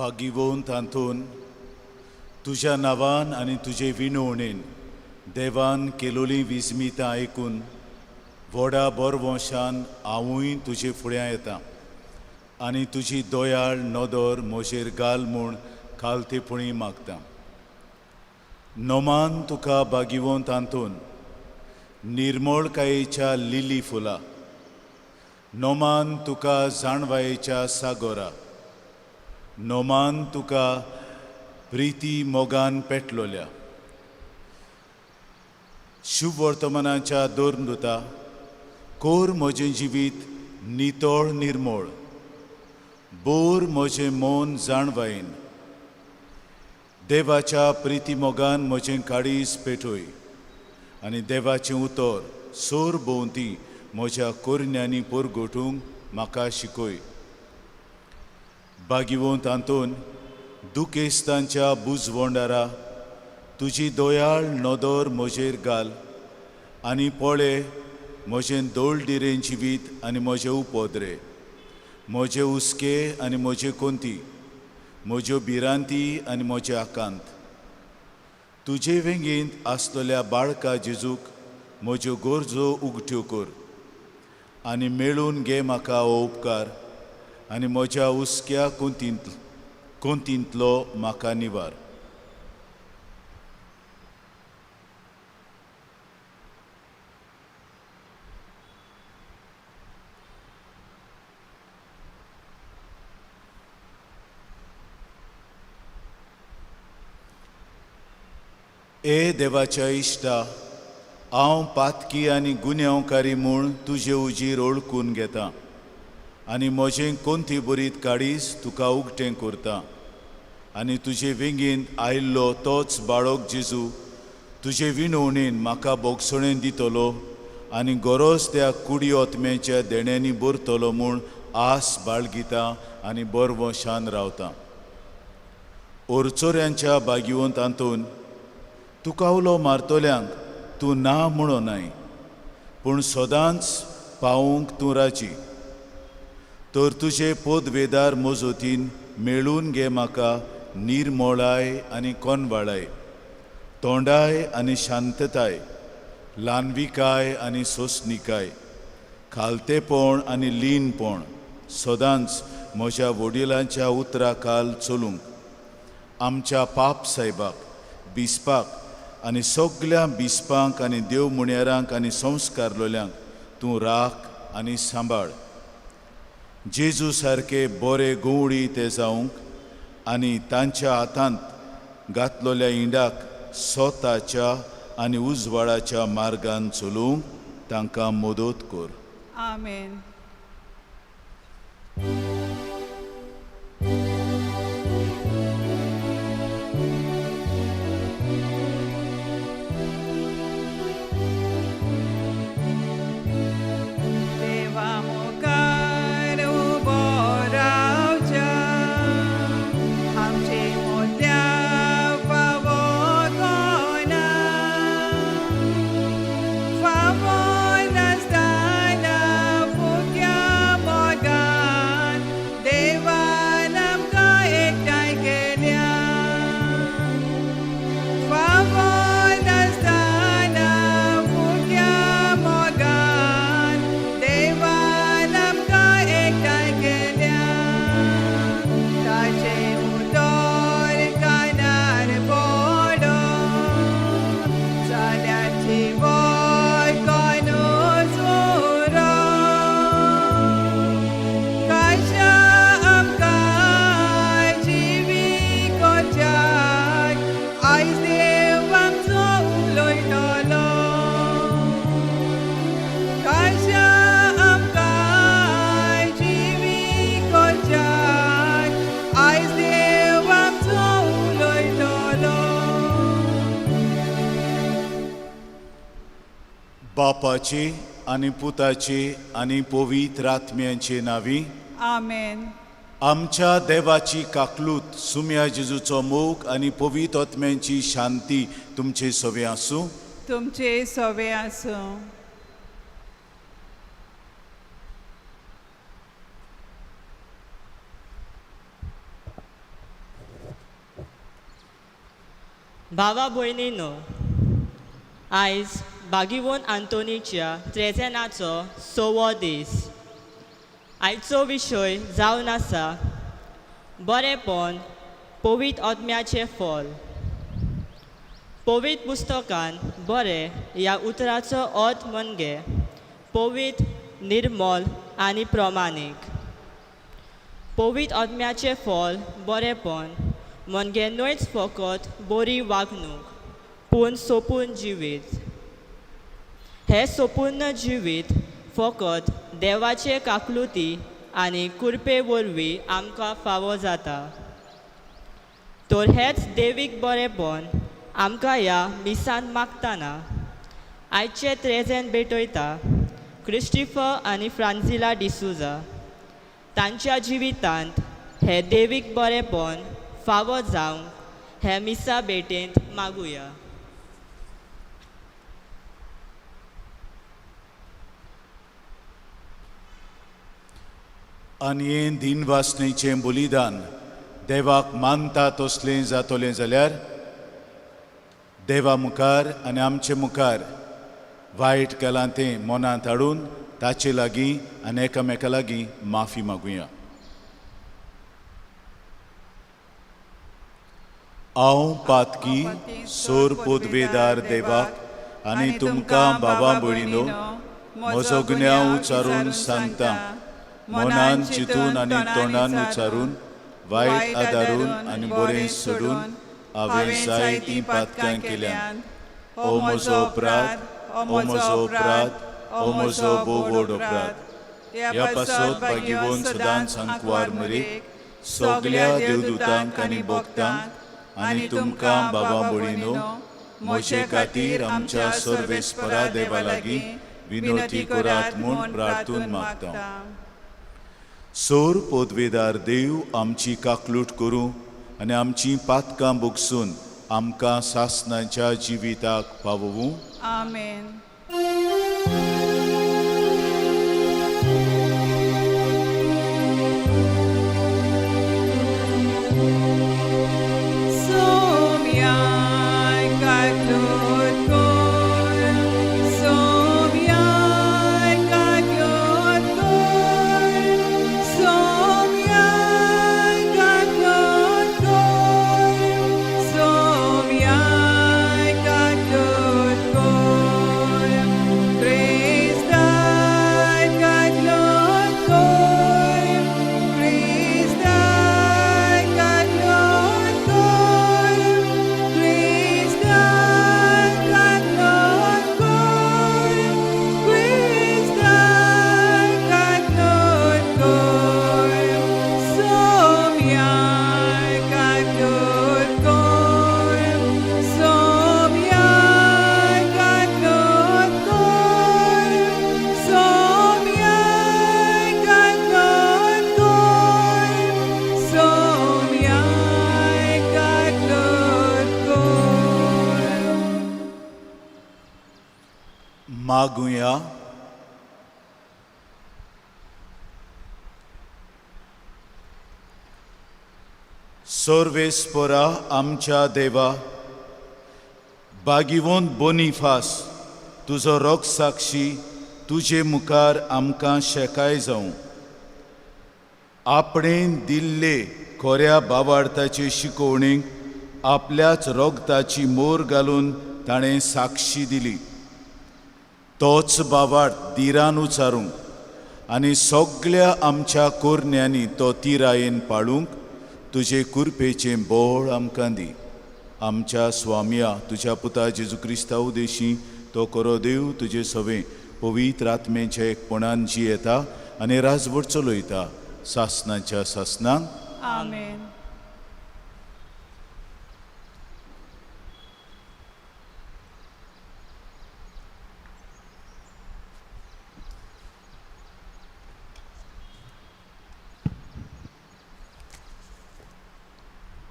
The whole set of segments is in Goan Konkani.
भागीवंत आंतोन, तुज्या नांवान आनी तुजे विनवणेन देवान केलोली विस्मितां आयकून व्हडा बरवंशान हांवूय तुजे फुड्यां येता आनी तुजी दयाळ नदर म्हजेर घाल म्हूण खालतेपणी मागता. नोमान तुका भागीवंत आंतोन, निर्मळकायेच्या लिली फुला, नोमान तुका जाणवायेच्या सागोरा, नोमान तुका प्रिती मोगान पेटलोल्या शुभवर्तमानाच्या दोरनुता, कोर म्हजें जिवीत नितळ निर्मळ, बोर म्हजें मन जाणवायेन, देवाच्या प्रिती मोगान म्हजें काळीज पेटय आनी देवाचें उतर सोर भोंवती म्हज्या कोरण्यांनी पोरगोटूंक म्हाका शिकय. भागीवंत आंतोन, दुखेस्तांच्या बुजवंडारा तुजी दयाळ नदर म्हजेर घाल आनी पळय म्हजें दोळडिरें जिवीत आनी म्हजे उपद्रे, म्हजे हुस्के आनी म्हजे कोंती, म्हज्यो भिरांती आनी म्हजे आकांत. तुजे वेंगेंत आसतल्या बाळका जेजूक म्हज्यो गरजो उगट्यो कर आनी मेळून घे म्हाका हो उपकार आनी म्हज्या हुस्क्या कोंतींतलो म्हाका निवार. ए देवाच्या इश्टा, हांव पातकी आनी गुन्यांवकारी म्हूण तुजे उजीर ओळखून घेता आनी म्हजें कोंती बरीत काडीस तुका उगटें करता आनी तुजे वेंगेंत आयिल्लो तोच बाळक जेजू तुजे विनवणेन म्हाका बोगसणेन दितलो आनी गरज त्या कुडी ओतम्याच्या देण्यांनी भरतलो म्हूण आस बाळगिता आनी बरवशान रावता. ओरचोऱ्यांच्या बागिवंत आंतोन, तुका उलो मारतल्यांक तूं ना म्हणो नाय, पूण सदांच पावूंक तूं राजी. तर तुजे पदवेदार मजतीन मेळून घे म्हाका निर्मोळाय आनी कोनवाळाय, तोंडाय आनी शांतताय, ल्हानविकाय आनी सोंसणिकाय, खालतेपण आनी लीनपण सदांच म्हज्या वडिलांच्या उतरा खाल चलूंक. आमच्या पाप सायबाक, बिस्पाक आनी सगल्या बिस्पांक आनी देव मुणेरांक आनी संस्कारलोल्यांक तूं राख आनी सांबाळ. जेजू सारके बरे गवळी ते जावंक आनी तांच्या हातांत घातलोल्या इंडाक स्वताच्या आनी उजवाडाच्या मार्गान चलूंक तांकां मदत कर. आमेन. देवा मुखार उबो रावच्या आमचे मोदल्या फावो कोना, फावो नासतना फुक्या मोगान देवान आमकां एकठांय केल्या, फावो नासतना फुक्या मोगान देवान आमकां एकठांय केल्या, ताचें उतर कानार पडत जाल्यार जिवय कोणूच उरत, खाशा आमकां जिवी करच्याक आयज देव आमचो उलयतलो, खाशा आमकां जिवी करच्याक आयज देव आमचो उलयतलो. बापाचे आनी पुताचे आनी पवित्र आत्म्यांचे नांवी. आमेन. आमच्या देवाची काकलूत, सुम्या जेजूचो मोग आनी पवित्र आत्म्यांची शांती तुमचे सवे आसूं. तुमचे सवे आसूं. भावा भयणीनो, आयज बागिवोन आंतोनीच्या त्रेजेनाचो सवो दीस. आयचो विशय जावन आसा बरेंपण पवित्र आत्म्याचें फल. पवित्र पुस्तकान बरें ह्या उतराचो अर्थ म्हणजे पवित्र, निर्मल आनी प्रमाणीक. पवित्र आत्म्याचें फल बरेंपण म्हणजे न्हयच फकत बरी वागणूक पूण सोंपून जिवीत. हें सोपूर्ण जिवीत फकत देवाचे काकलुती आनी कृपे वरवीं आमकां फावो जाता. तर हेंच देवीक बरेंपण आमकां ह्या मिसान मागतना आयचे त्रेजेन भेटयता क्रिस्टिफर आनी फ्रांझिला डिसुजा. तांच्या जिवितांत हें देवीक बरेंपण फावो जावंक हे मिसा भेटेंत मागुया. आनी हें दिनवासणेचें बलिदान देवाक मानता तसलें जातलें जाल्यार देवा मुखार आनी आमचे मुखार वायट केलां तें मनांत हाडून ताचे लागीं आनी एकामेका लागीं माफी मागुया. हांव पातकी सोर पोदवेदार देवाक आनी तुमकां बाबा भयणीनो म्हजो गुन्यांव उच्चारून सांगता. मनान चिंतून आनी तोंडान उच्चारून वायट आदारून आनी बरें सोडून हांवें जायतीं पातकां केल्यात. ओ म्हजो अपराध, ओ म्हजो अपराध, ओ म्हजो भोव व्हड अपराध. ह्या पासत भागीवन सदांच आंकवार मरीक सगल्या देवदूतांक आनी भक्तांक आनी तुमकां बाबा भयणीनो म्हजे खातीर आमच्या सर्वेस्परा देवा लागीं विनोती करात म्हूण प्रार्थून मागता. सोर पोदवेदार देव आमची काकलूट करूं आनी आमची पातकां भोगसून आमकां सासणाच्या जिविताक पावोवूं. आमेन. सोम्याय काकलूट कर, सोम्याय काकलूट कर, सोम्याय काकलूट कर, सोम्याय काकलूट कर, क्रिस्ताय काकलूट कर, क्रिस्ताय काकलूट कर, क्रिस्ताय काकलूट कर, क्रिस्ताय काकलूट कर, सोम्याय काकलूट कर, सोम्याय काकलूट कर, सोम्याय काकलूट कर, सोम्याय काकलूट कर. मागुया. सर्वेस्परा आमच्या देवा, बागिवोन बोनिफास तुजो रोग साक्षी तुजे मुखार आमकां शेकाय जावं. आपणें दिल्ले खोऱ्या बावार्थाचे शिकोवणेक आपल्याच रोगताची मोर घालून ताणें साक्षी दिली. तोच बावार्थ दिरान उचारूंक आनी सगल्या आमच्या कोरण्यांनी तो तिरायेन पाळूंक तुजे कुरपेचें बोळ आमकां दी. आमच्या स्वामया तुज्या पुता जेजू क्रिस्ता उदेशी तो करो देव तुजे सवे पवित्र आत्मेच्या एकपणान जियेता आनी राजवट चलयता सासनाच्या सासनाक. आमेन.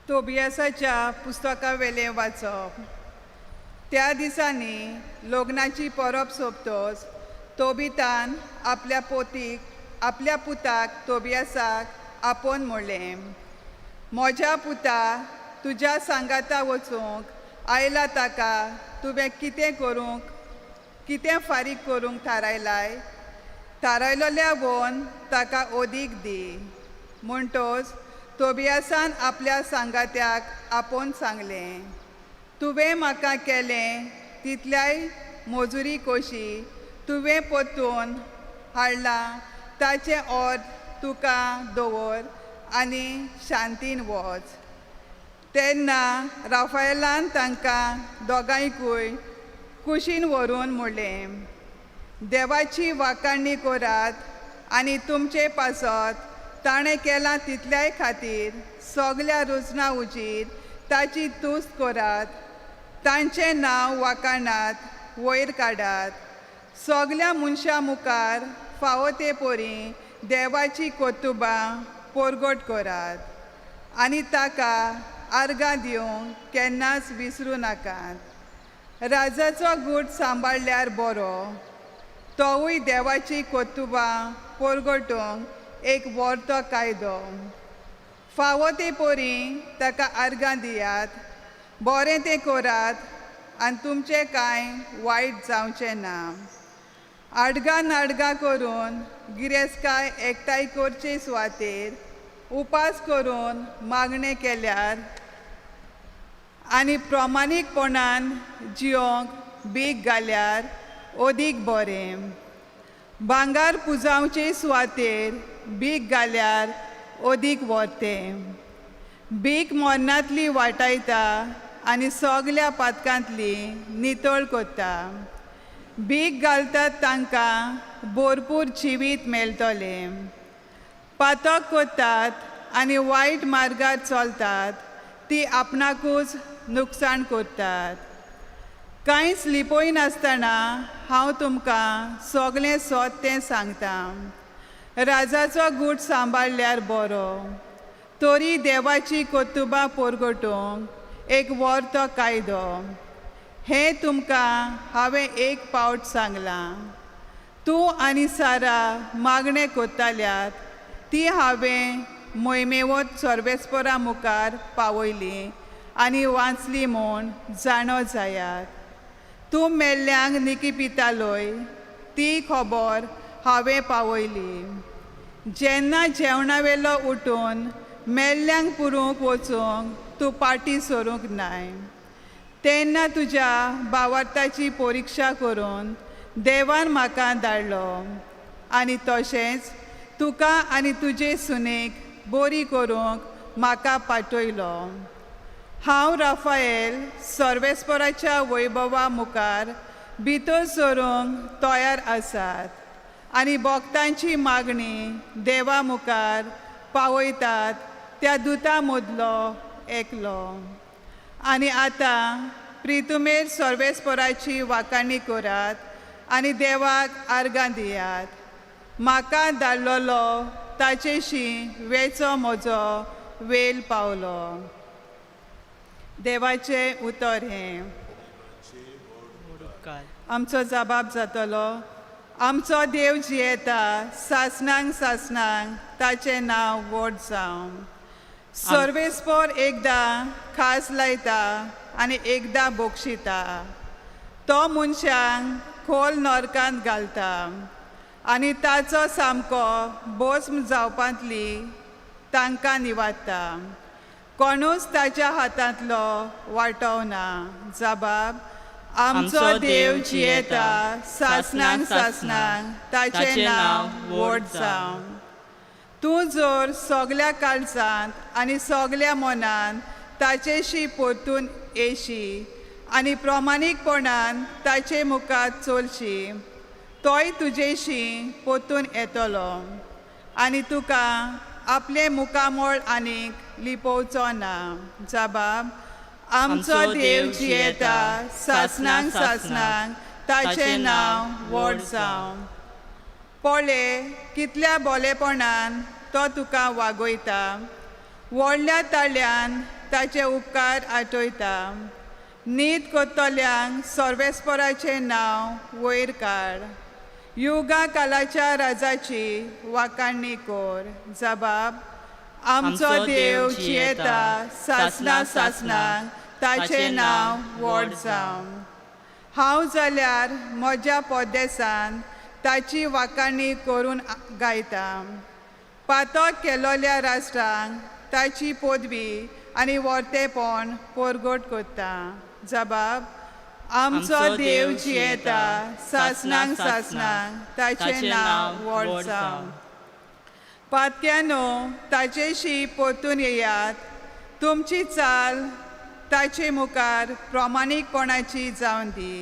तोबियासाच्या पुस्तकावेलें वाचप. त्या दिसांनी लग्नाची परब सोंपतच तोबितान आपल्या पोतीक आपल्या पुताक तोबियासाक आपोवन म्हणलें, म्हज्या पुता, तुज्या सांगाता वचूंक आयला ताका तुवें कितें करूंक, कितें फारीक करूंक थारायलाय? थारायलोल्या वोन ताका ओदीक दी. म्हणटोच तोबियासान आपल्या सांगात्याक आपोवन सांगलें, तुवें म्हाका केलें तितल्याय मजुरी कशी तुवें परतून हाडलां ताचें अर्द तुका दवर आनी शांतीन वच. तेन्ना राफायलान तांकां दोगांयकूय कुशीन व्हरून म्हणलें, देवाची वाखाणी करात आनी तुमचे पासत ताणें केलां तितल्याय खातीर सगल्या रुजना उजीर ताची तुस्त करात. तांचें नांव वाखाणात, वयर काडात. सगल्या मनशां मुखार फावो ते परी देवाची कर्तुबां परगट करात आनी ताका आर्गां दिवंक केन्नाच विसरूं नाकात. राजाचो गूट सांबाळ्ळ्यार बरो, तोवूय देवाची कर्तुबां परगटूंक एक वर्तो कायदो. फावो ते परी ताका आर्गां दियात, बरें तें करात आनी तुमचें कांय वायट जावचें ना. आडगां नाडगां करून गिरेस्तकाय एकठांय करचे सुवातेर उपास करून मागणें केल्यार आनी प्रमाणीकपणान जियोंक बीक घाल्यार अदीक बरें. भांगर पुजावचे सुवातेर बीक घाल्यार अदीक व्हरतें. भीक मरणांतली वाटायता आनी सगल्या पातकांतली नितळ करता. भीक घालतात तांकां भरपूर जिवीत मेळटलें. पातक करतात आनी वायट मार्गार चलतात ती आपणाकूच नुकसाण करतात. कांयच लिपयनासतना हांव तुमकां सगलें सत तें सांगतां. राजाचो गूट सांबाळ्ळ्यार बरो, तरी देवाची कर्तुबां परगटूंक एक वर्तो कायदो. हें तुमकां हांवें एक पावट सांगलां. तूं आनी सारा मागणें करताल्यात ती हांवें मोहिमेवत सर्वेस्परा मुखार पावयली आनी वाचली म्हूण जाणो जायात. तूं मेल्ल्यांक निकी पितालोय ती खबर हांवें पावयली. जेन्ना जेवणा वेलो उठून मेल्ल्यांक पुरूंक वचूंक तूं पाटी सरूंक नाय, तेन्ना तुज्या भावार्थाची परिक्षा करून देवान म्हाका धाडलो आनी तशेंच तुका आनी तुजे सुनेक बरी करूंक म्हाका पाठयलो. हांव राफायल सर्वेस्पराच्या वैभवा मुखार भितर सरूंक तयार आसात आनी भक्तांची मागणी देवा मुखार पावयतात त्या दुता मदलो एकलो. आनी आतां प्रितुमेर सर्वेस्पराची वाखाणी करात आनी देवाक आर्गां दियात. म्हाका धाडलेलो ताचेशी वेचो म्हजो वेल पावलो. देवाचें उतर हें. आमचो जबाब जातलो. आमचो देव जियेता सासणांक सासणांक ताचें नांव व्हड जावं. सर्वेस्पोर एकदां खास लायता आनी एकदां बक्षिता. तो मनशांक खोल नरकांत घालता आनी ताचो सामको भस्म जावपांतली तांकां निवारता. कोणूच ताच्या हातांतलो वाटवना. जबाब आमचो देव जियेता सासणांक सासणांक ताचें नांव व्हड जावं. तूं जर सगल्या काळजांत आनी सगल्या मनान ताचेशी परतून येशी आनी प्रमाणीकपणान ताचे मुखार चलशी, तोय तुजेशी परतून येतलो आनी तुका आपलें मुखामळ आनीक लिपोवचो ना. जबाब आमचो देव जियेता सासणांक सासणांक ताचें नांव व्हड जावं. पळय कितल्या बोलेपणान तो तुका वागयता, व्हडल्या ताळ्यान ताचे उपकार आठयता. नीत करतल्यांक सर्वेस्पराचें नांव वयर काड. युगा कालाच्या राजाची वाखाणी कर. जबाब आमचो देव जियेता सासणा सासणांक ताचें नांव व्हड जावं. हांव जाल्यार म्हज्या पोदेसान ताची वाखाणी करून गायता. पातक केलोल्या राष्ट्रांक ताची पदवी आनी वर्तेपण परगट करता. जबाब आमचो देव जियेता सासणांक सासणांक, ताचें नांव व्हड जावं. पातक्यानो ताचेशी परतून येयात, तुमची चाल ताचे मुखार प्रमाणीकपणाची जावन दी.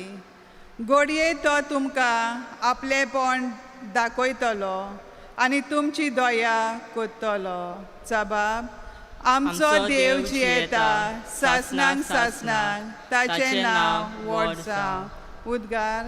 घडये तो तुमकां आपलेपण दाखयतलो आनी तुमची दया करतलो. जबाब आमचो देव जियेता सासणांक सासणांक, ताचें नांव व्हड जावं. उद्गार.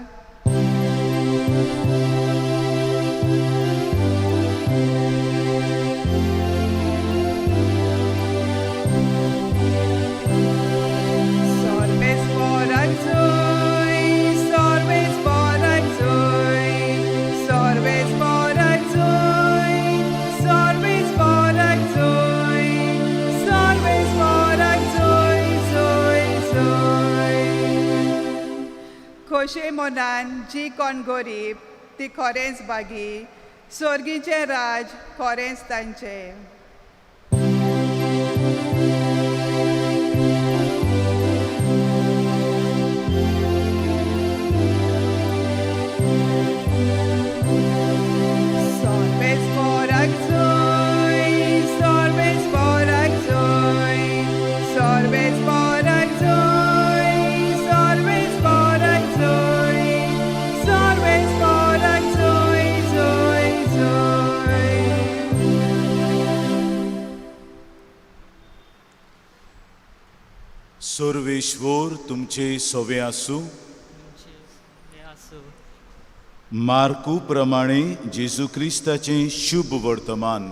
सर्वेस्पराक जोय, सर्वेस्पराक जोय, सर्वेस्पराक जोय, सर्वेस्पराक जोय, सर्वेस्पराक जोय, जोय, जोय. खोशे मनान जी कोण गरीब ती खरेंच बागी, स्वर्गीचें राज खरेंच तांचें. सर्वेस्पराक जोय, सर्वेस्पराक जोय, सर्वेस्पराक जोय, सर्वेस्पराक जोय, सर्वेस्पराक जोय, जोय, जोय. सर्वेश्वर तुमचे सवे आसूं. मार्कू प्रमाणे जेजू क्रिस्ताचें शुभ वर्तमान.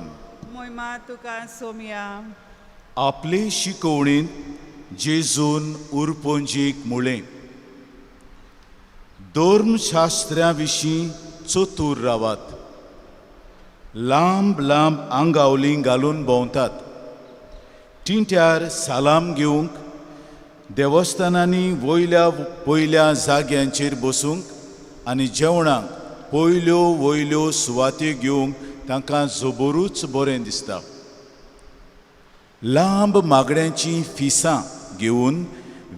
मोयमा तुका सोमया. आपले शिकवणेंत जेजून उरपोंजीक मुळें, धर्मशास्त्र्या विशीं चतूर रावात. लांब लांब आंगावली घालून भोंवतात, टिंट्यार सालाम घेवंक, देवस्थानांनी वयल्या पयल्या जाग्यांचेर बसूंक आनी जेवणाक पयल्यो वयल्यो सुवाती घेवंक तांकां जबरूच बरें दिसता. लांब मागण्यांचीं फिसां घेवन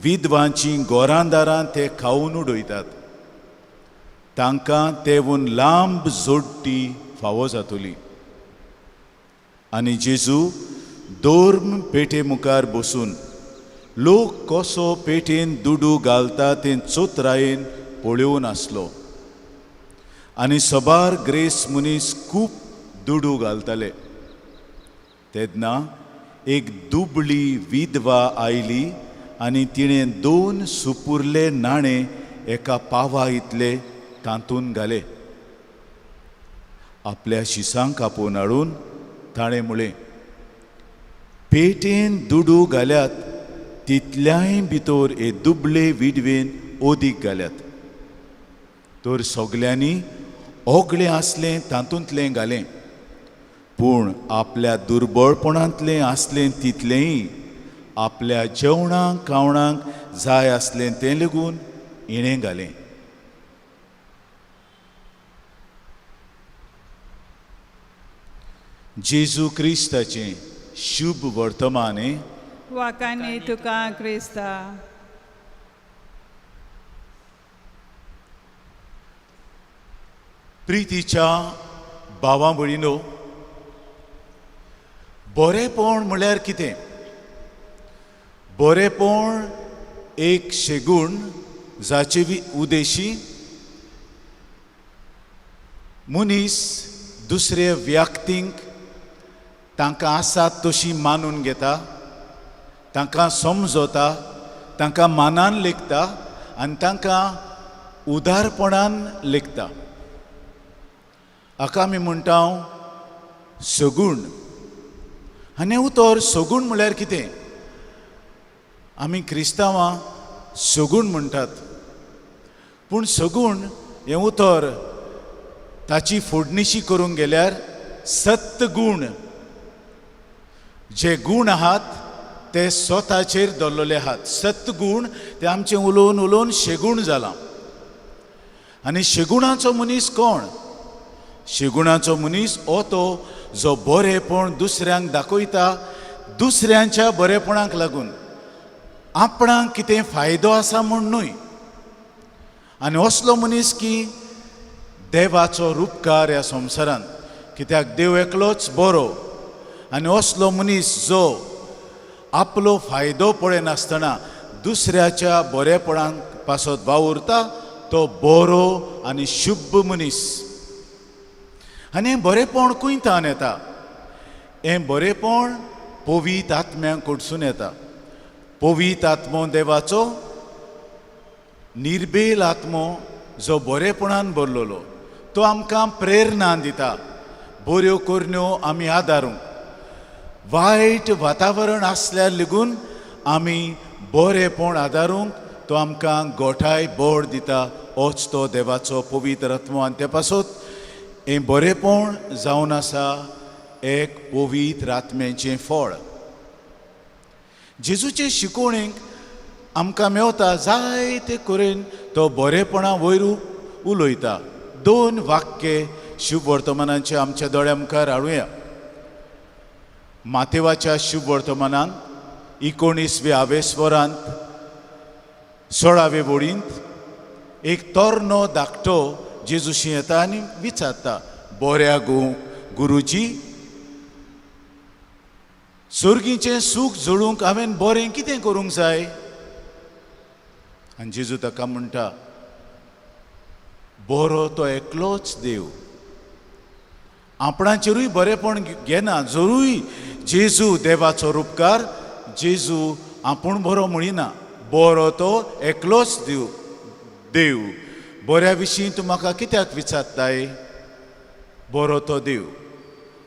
विधवांचीं गोरांदारां ते खावन उडयतात. तांकां तेवून लांब जोडटी फावो जातली. आनी जेजू धर्म पेटे मुखार बसून लोक कसो पेटेन दुडू घालता तें चोत्रायेन पळोवन आसलो. आनी सबार ग्रेस मनीस खूब दुडू घालताले. तेन्ना एक दुबळी विधवा आयली आनी तिणें 2 सुपुरले नाणे एका पावा इतले तातूंत घाले. आपल्या शिसांक आपोवन हाडून ताणें म्हळें, पेटेन दुडू घाल्यात तितल्याय भितर हे दुबळे विधवेन ओदीक घाल्यात. तर सगल्यांनी ओगळें आसलें तातूंतलें घालें, पूण आपल्या दुर्बळपणांतलें आसलें तितलेंय आपल्या जेवणाक खावणाक जाय आसलें तें लेगून हिणें घालें. जेजू क्रिस्ताचें शुभ वर्तमान. वाकांनी तुका क्रिस्ता. प्रितीच्या भावा भयणीनो, बरेपण म्हळ्यार कितें? बरेपण एक शेगूण जाचे उदेशी मनीस दुसरे व्यक्तींक तांकां आसात तशी मानून घेता, तांकां समजता, तांकां मानान लेखता आनी तांकां उदारपणान लेखता. हाका आमी म्हणटा सगूण. आनी उतर सगूण म्हळ्यार कितें? आमी क्रिस्तांवां सगूण म्हणटात, पूण सगूण हें उतर ताची फोडणिशी करूंक गेल्यार सत्गूण, जे गूण आहात ते स्वताचेर दवरलेले आहात. सत्गूण ते आमचें उलोवन उलोवन शेगूण जालां. आनी शेगुणाचो मनीस कोण? शेगुणाचो मनीस हो तो जो बरेपण दुसऱ्यांक दाखयता, दुसऱ्यांच्या बरेपणाक लागून, आपणाक कितें फायदो आसा म्हूण न्हय. आनी असलो मनीस की देवाचो रुपकार ह्या संवसारांत, कित्याक देव एकलोच बरो. आनी असलो मनीस जो आपलो फायदो पळयनासतना दुसऱ्याच्या बरेपणाक पासत वावुरता तो बरो आनी शुभ मनीस. आनी हें बरेपण खंय तावन येता? हें बरेपण पवित्र आत्म्याक कडसून येता. पवित्र आत्मो देवाचो निर्बेल आत्मो जो बरेपणान भरलेलो, तो आमकां प्रेरणा दिता बऱ्यो करण्यो आमी आदारूंक. वायट वातावरण आसल्यार लेगून आमी बरेपण आदारूंक तो आमकां गोठाय बळ दिता. होच तो देवाचो पवित्र आत्मो. आनी ते पासत हें बरेपण जावन आसा एक पवित्र आत्म्याचें फळ. जेजूचे शिकोवणेक आमकां मेवता जायते करून तो बरेपणा वयर उलयता. दोन वाक्य शुभ वर्तमानाचे आमच्या दोळ्या मुखार हाडुया. मातेवाच्या शुभ वर्तमानांत 19व्या आवेस्वरांत 16वे वळींत एक तरनो धाकटो जेजूशी येता आनी विचारता, बऱ्या गुरुजी, सर्गीचें सूख जोडूंक हांवें बरें कितें करूंक जाय? आनी जेजू ताका म्हणटा, बरो तो एकलोच देव, आपणाचेरूय बरेपण घेना. जरूय जेजू देवाचो रुपकार, जेजू आपूण बरो म्हणिना, बरो तो एकलोच देव. देव बऱ्या विशीं तूं म्हाका कित्याक विचारताय? बरो तो देव.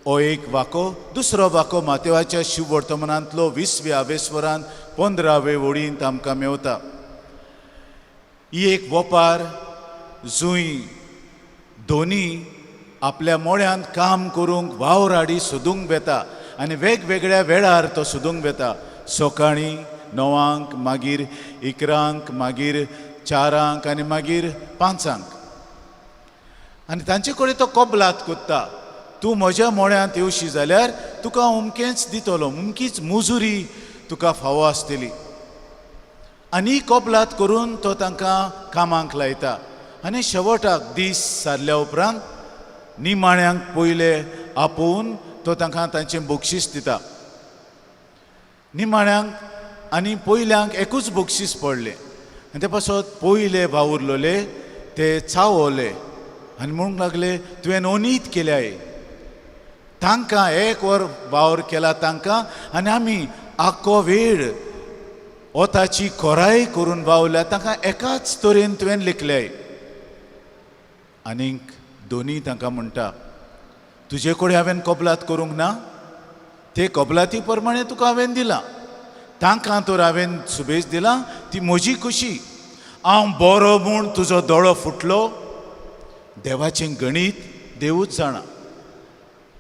हो एक वाको. दुसरो वाको मातेवाच्या शिव वर्तमानांतलो 20व्या आवेस्वरांत 15वे वळींत आमकां मेवता. ही एक वपार जंय दोनी आपल्या मोळ्यांत काम करूंक वावर हाडी सोदूंक वेता आनी वेगवेगळ्या वेळार तो सोदूंक वेता. सकाळीं 9 , मागीर 11, मागीर 4 आनी मागीर 5. आनी तांचे कडेन तो कबलात कोत्ता, तूं म्हज्या मोळ्यांत येवशी जाल्यार तुका अमकेंच दितलो, अमकीच मुजुरी तुका फावो आसतली. आनी कबलात करून तो तांकां कामाक लायता. आनी शेवटाक दीस सारल्या उपरांत निमाण्यांक पयले आपोवन तो तांकां तांचें बक्षीस दिता. निमाण्यांक आनी पयल्यांक एकूच बक्षीस पडलें. आनी ते पासत पयले वावुरलेले ते चावले आनी म्हणूंक लागले, तुवें अनीत केल्याय, तांकां एक वर वावर केला तांकां आनी आमी आख्खो वेळ वताची खोराय करून वावल्या, तांकां एकाच तरेन तुवें लेखल्याय. आनीक दोनी तांकां म्हणटा, तुजे कडेन हांवें कबलात करूंक ना, ते कबलाती प्रमाणे तुका हांवें दिलां, तांकां तर हांवें सुबेज दिलां, ती म्हजी खुशी. हांव बरो म्हूण तुजो दोळो फुटलो. देवाचें गणीत देवूच जाणा.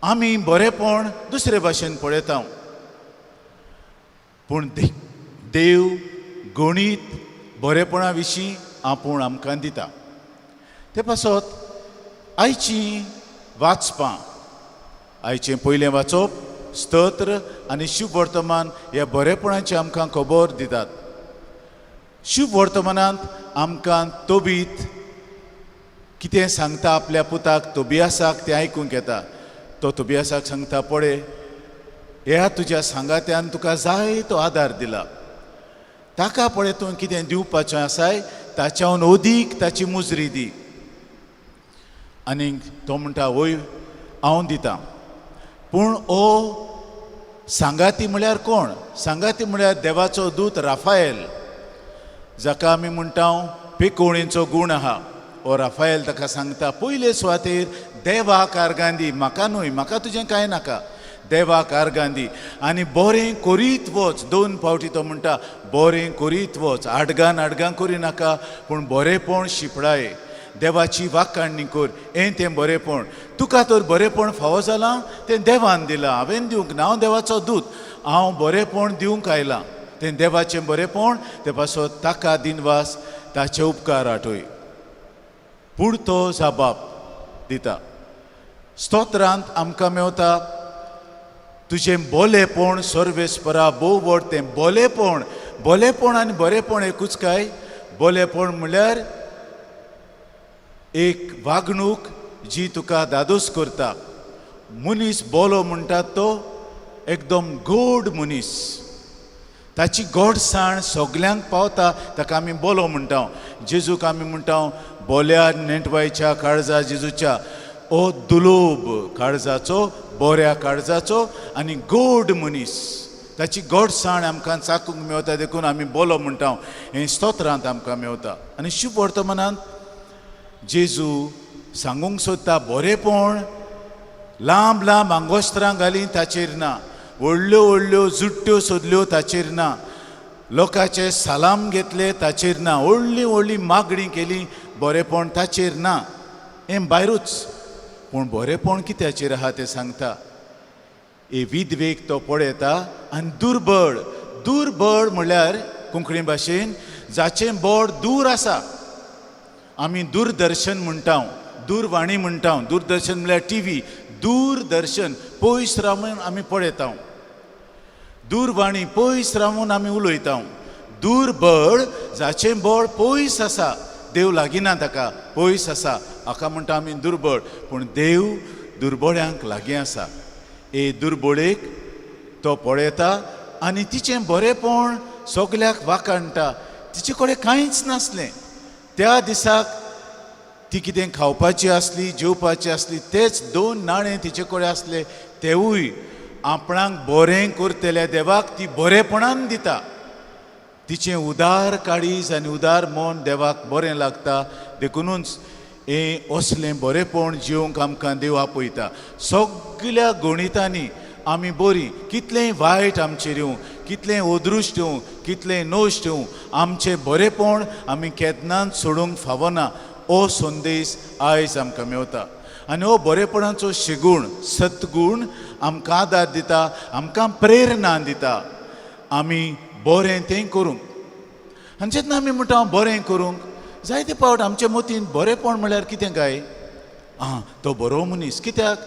आमी बरेपण दुसरे भाशेन पळयता, पूण देव गणीत बरेपणा विशीं आपूण आमकां दिता. ते पासत आयची वाचपां, आयचें पयलें वाचप, स्तोत्र आनी शुभ वर्तमान ह्या बरेपणाची आमकां खबर दितात. शुभ वर्तमानांत आमकां तोबीत कितें सांगता आपल्या पुताक तोबियासाक तें आयकूंक येता. तो तोबियासाक सांगता, पळय ह्या तुज्या सांगात्यान तुका जाय तो आदार दिला, ताका पळय तूं कितें दिवपाचें आसाय ताच्याहून अदीक ताची मुजरी दी. आनीक तो म्हणटा, वय हांव दितां. पूण ओ सांगाती म्हळ्यार कोण? सांगाती म्हळ्यार देवाचो दूत राफायल, जाका आमी म्हणटा पेकोळींचो गूण आहा. ओ राफायल ताका सांगता, पयले सुवातेर देवाक आर्गां दी, म्हाका न्हय, म्हाका तुजें कांय नाका, देवाक आर्गां दी आनी बरें करीत वच. दोन फावटी तो म्हणटा बरें करीत वच, आडगान आडगां करिनाका, पूण बरेंपण शिपडाय. देवाची वाखाणणी कर, हें तें बरेंपण. तुका तर बरेंपण फावो जालां तें देवान दिलां, हांवें दिवंक ना. हांव देवाचो दूत, हांव बरेंपण दिवंक आयलां. तें देवाचें बरेंपण, ते पासत ताका दिनवास, ताचे उपकार आठय. पूण तो जबाब दिता. स्तोत्रांत आमकां मेवता तुजें बोलेपण सर्वेस्परा भोव व्हड. तें बोलेपण, बोलेपण आनी बरेंपण एकूच काय? बोलेपण म्हणल्यार एक वागणूक जी तुका दादोस करता. मनीस बोलो म्हणटात तो एकदम गोड मनीस, ताची गोडसाण सगल्यांक पावता, ताका आमी बोलो म्हणटा. जेजूक आमी म्हणटा बोल्या नेटवायच्या काळजा जेजूच्या. ओ दुलोब काळजाचो, बऱ्या काळजाचो आनी गोड मनीस, ताची गोडसाण आमकां चाकूंक मेवता, देखून आमी बोलो म्हणटा. हें स्तोत्रांत आमकां मेवता. आनी शुभ वर्तमानांत जेजू सांगूंक सोदता बरेंपण लांब लांब आंगोस्त्रां घाली ताचेर ना, व्हडल्यो व्हडल्यो जुट्ट्यो सोदल्यो ताचेर ना, लोकांचे सलाम घेतले ताचेर ना, व्हडली व्हडली मागणी केली, बरेंपण ताचेर ना, हें भायरूच. पूण बरेंपण कित्याचेर आहा तें सांगता. हे विधवेक तो पळयता आनी दुर्बळ, दुर्बळ म्हणल्यार कोंकणी भाशेन जाचें बोड दूर आसा. आमी दूरदर्शन म्हणटा, दूरवाणी म्हणटा. दूरदर्शन म्हणल्यार टीव्ही. दूरदर्शन पयस रावन आमी पळयता, दूरवाणी पयस रावन आमी उलयता. दुर्बळ जाचें बळ पयस आसा, देव लागीं ना ताका, पयस आसा, हाका म्हणटा आमी दुर्बळ. पूण देव दुर्बळ्यांक लागीं आसा. हे दुर्बळेक तो पळयता आनी तिचें बरेंपण सगल्याक वाखाणटा. तिचे कडेन कांयच नासलें त्या दिसाक, ती कितें खावपाची आसली, जेवपाची आसली, तेच 2 नाणे तिचे कडेन आसले, तेवूय आपणाक बरें करतल्या देवाक ती बरेपणान दिता. तिचें उदार काळीज आनी उदार मन देवाक बरें लागता. देखुनूच हें असलें बरेंपण जिवंक आमकां देव आपयता. सगल्या गणितांनी आमी बरीं, कितलेंय वायट आमचेर येवं, कितलेंय अदृश्ट येवं, कितलेंय नश्ट येवं, आमचें बरेंपण आमी केन्नाच सोडूंक फावना. हो संदेश आयज आमकां मेवता आनी हो बरेपणाचो शेगूण सद्गूण आमकां आदार दिता, आमकां प्रेरणा दिता आमी बरें तें करूंक. आनी जेन्ना आमी म्हणटा हांव बरें करूंक, जायते फावट आमचे मतीन बरेंपण म्हणल्यार कितें काय? आं, तो बरो मनीस, कित्याक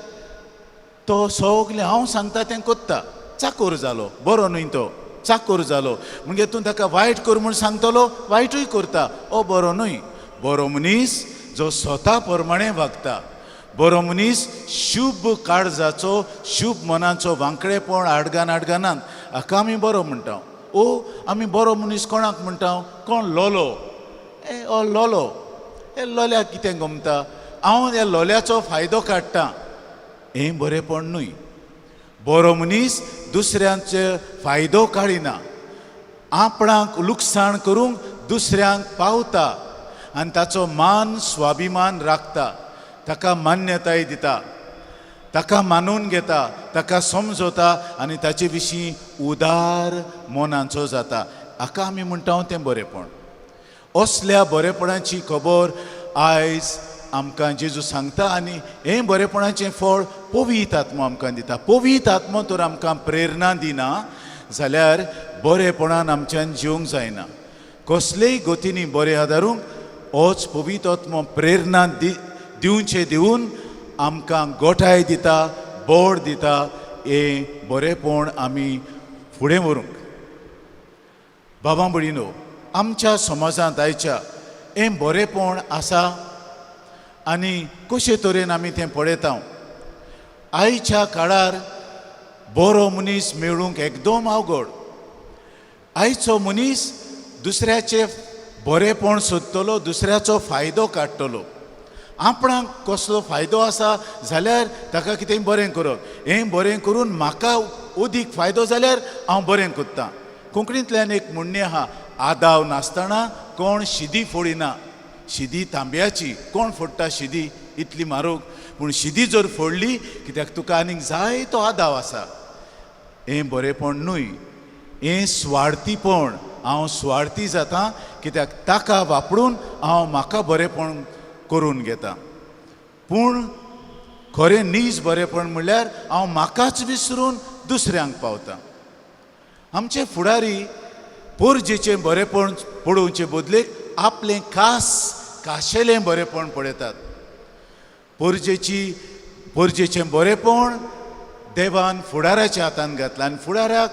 तो सगलें हांव सांगता तें कोत्ता, चाकोर जालो, बरो न्हय तो, चाकोर जालो, म्हणजे तूं ताका वायट कर म्हूण सांगतलो, वायटूय करता, ओ बरो न्हय. बरो मनीस जो स्वता प्रमाणें वागता, बरो मनीस शुभ काळजाचो, शुभ मनाचो, वांकडेपण आडगान आडगानात, हाका आमी बरो म्हणटा. ओ आमी बरो मनीस कोणाक म्हणटा? कोण लोलो, ए ओ लोलो, हे लोल्याक कितें गमता, हांव ह्या लोल्याचो फायदो काडटा, हें बरेंपण न्हय. बरो मनीस दुसऱ्यांचे फायदो काडिना, आपणाक लुकसाण करूंक दुसऱ्यांक पावता आनी ताचो मान स्वाभिमान राखता, ताका मान्यताय दिता, ताका मानून घेता, ताका समजता आनी ताचे विशीं उदार मनाचो जाता. हाका आमी म्हणटा तें बरेंपण. असल्या बरेपणाची खबर आयज आमकां जेजू सांगता आनी हें बरेपणाचें फळ पवित्र आत्मो आमकां दिता. पवित्र आत्मो तर आमकां प्रेरणा दिना जाल्यार बरेपणान आमच्यान जिवंक जायना. कसलेय गतींनी बरें आदारूंक होच पवित्र आत्मो प्रेरणा दिवचे दिवन आमकां गोठाय दिता, बोड दिता, हें बरेंपण आमी फुडें व्हरूंक. बाबा भयणीनो, आमच्या समाजांत आयच्या हें बरेंपण आसा आनी कशे तरेन आमी तें पळयता? आयच्या काळार बरो मनीस मेळूंक एकदम अवघड. आयचो मनीस दुसऱ्याचें बरेंपण सोदतलो, दुसऱ्याचो फायदो काडटलो, आपणाक कसलो फायदो आसा जाल्यार ताका कितें बरें करप, हें बरें करून म्हाका अदीक फायदो जाल्यार हांव बरें करतां. कोंकणींतल्यान एक म्हणणें आहा, आदाव नासतना कोण शिदी फोडिना. शिदी तांब्याची कोण फोडटा शिदी इतली म्हारग, पूण शिदी जर फोडली कित्याक तुका आनीक जाय तो आदाव आसा. हें बरेंपण न्हय, हें स्वार्थीपण. हांव स्वार्थी जाता कित्याक ताका वापरून हांव म्हाका बरेंपण करून घेता. पूण खरें नीज बरेंपण म्हणल्यार हांव म्हाकाच विसरून दुसऱ्यांक पावता. आमचे फुडारी पोरजेचें बरेंपण पळोवचे बदलेक आपलें खास खाशेलें बरेंपण पळयतात. पोरजेचें बरेंपण देवान फुडाराच्या हातान घातलां आनी फुडाराक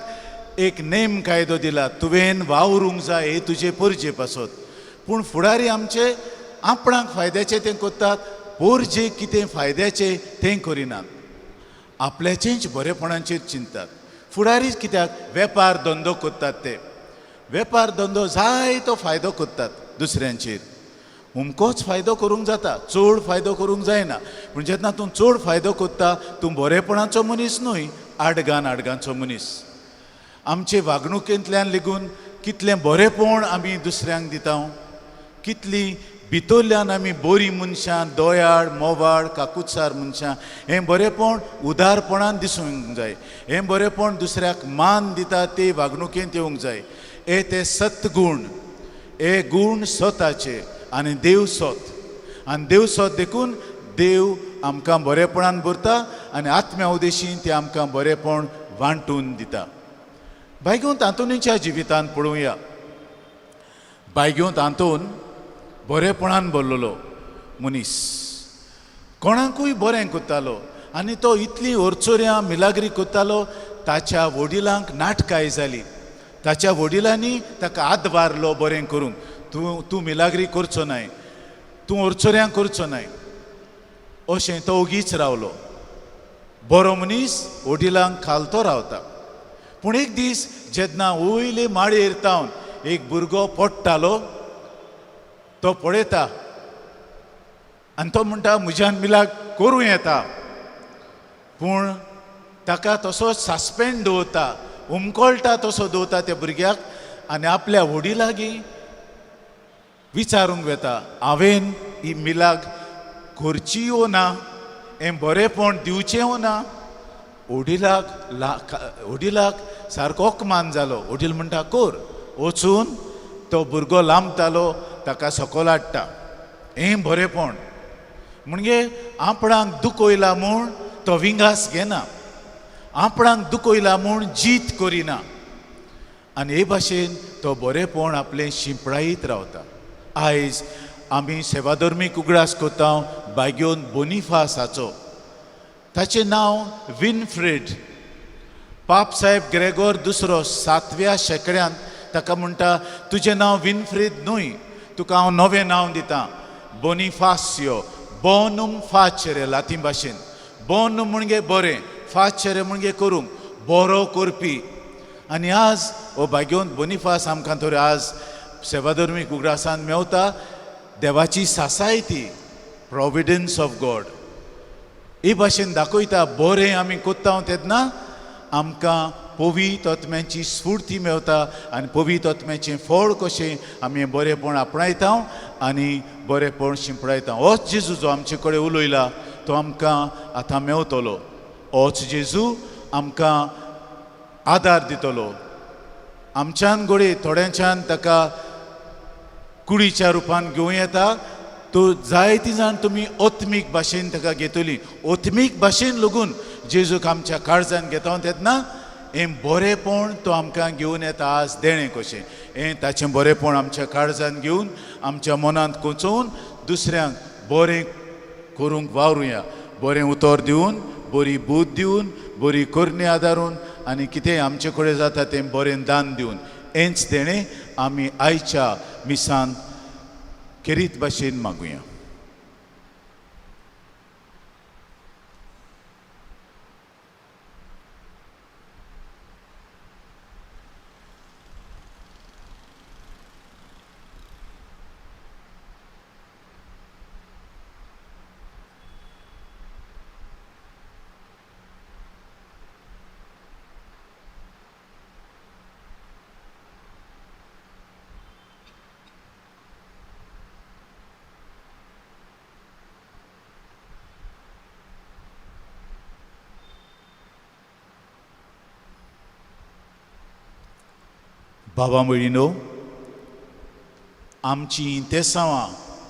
एक नेम कायदो दिला, तुवें वावरूंक जाय हे तुजे पोरजे पासत. पूण फुडारी आमचे आपणाक फायद्याचें तें करतात, पोरजे कितें फायद्याचें तें करिनात, आपल्याचेंच बरेपणाचेर चिंततात. फुडारी कित्याक वेपार धंदो करतात, ते वेपार धंदो जाय तो फायदो करतात दुसऱ्यांचेर. अमकोच फायदो करूंक जाता, चड फायदो करूंक जायना. पूण जेन्ना तूं चड फायदो करता तूं बरेपणाचो मनीस न्हय, आडगान आडगांचो मनीस. आमचे वागणुकेंतल्यान लेगून कितलें बरेपण आमी दुसऱ्यांक दिता, कितली भितरल्यान आमी बरीं मनशां, दयाळ मोवाळ काकुत्सार मनशां. हें बरेपण उदारपणान दिसूंक जाय, हें बरेपण दुसऱ्याक मान दिता ते वागणुकेंत येवंक जाय. हे ते सत्गूण, हे गूण स्वताचे आनी देव सोत, आनी देव सोत देखून देव आमकां बरेपणान भरता आनी आत्म्या उदेशीन ते आमकां बरेपण वांटून दिता. बायगोंत आंतोनीच्या जिवितांत पळोवया. बायगोंत आंतोन बरेपणान भरलेलो मनीस, कोणाकूय बरें करतालो आनी तो इतली ओरचोऱ्यां मिलाग्री करतालो. ताच्या वडिलांक नाटकाय जाली, ताच्या वडिलांनी ताका आदवारलो बरें करूंक, तूं तूं मिलाग्री करचो नाय, तूं ओरचोऱ्यां करचो नाय, अशें तो ओगीच रावलो. बरो मनीस वडिलांक खालतो रावता. पूण एक दीस जेन्ना वयले माळयेर तावन एक भुरगो पडटालो, तो पळयता आनी तो म्हणटा म्हज्यान मिलाग करूं येता. पूण ताका तसो सस्पेंड दवरता, उमकळटा तसो दवरता त्या भुरग्याक आनी आपल्या व्हडी लागीं विचारूंक वता, हांवें ही मिलाग करची वो ना, हें बरेंपण दिवचें वो ना. वडिलाक वडिलाक सारको अपमान जालो. वडील म्हणटा कर, वचून तो भुरगो लांबतालो, ताका सकयल हाडटा. हें बरेंपण म्हणजे आपणाक दुखयला म्हूण तो विंगास घेना, आपणाक दुखयला म्हूण जीत करिना आनी हे भाशेन तो बरेंपण आपलें शिंपडायत रावता. आयज आमी सेवाधर्मीक उगडास करता बाग्योन बोनिफास हाचो, ताचें नांव विनफ्रेड. पापसाहेब ग्रेगोर दुसरो 7व्या शेंकड्यांत ताका म्हणटा, तुजें नांव विनफ्रेड न्हय, तुका हांव नवें नांव दितां, बोनिफासियो. बोनूम फाचेरे लातीं भाशेन, बोनूम म्हणजे बरें, फाचेरे म्हणजे करूंक, बरो करपी. आनी आज हो भाग्योन बोनिफास आमकां तर आज सेवाधर्मीक उगडासान मेवता. देवाची सासाय ती, प्रोविडन्स ऑफ गॉड, हे भाशेन दाखयता. बरें आमी कोत्ता तेन्ना आमकां पवित्र आत्म्याची स्फूर्ती मेवता आनी पवित्र आत्म्याचें फळ कशें आमी बरेंपण आपणायता आनी बरेंपण शिंपडायता. होच जेजू जो आमचे कडेन उलयला तो आमकां आतां मेवतलो, होच जेजू आमकां आदार दितलो. आमच्यान घडये थोड्यांच्यान ताका कुडीच्या रुपान घेवं येता, तो जायती जाण तुमी ओत्मीक भाशेन ताका घेतली. ओत्मीक भाशेन लगून जेजूक आमच्या काळजान घेता तेन्ना हें बरेंपण तो आमकां घेवन येता आज देणें कशें. हें ताचें बरेंपण आमच्या काळजान घेवन आमच्या मनांत कोंचोवन दुसऱ्यांक बरें करूंक वावरुया, बरें उतर दिवन, बरी बूद दिवन, बरी करणी आदारून आनी कितें आमचे कडेन जाता तें बरें दान दिवन, हेंच देणें आमी आयच्या मिसान खेरीत भाशेन मागुया. बाबा भयणीनो, आमची इंतेसांवां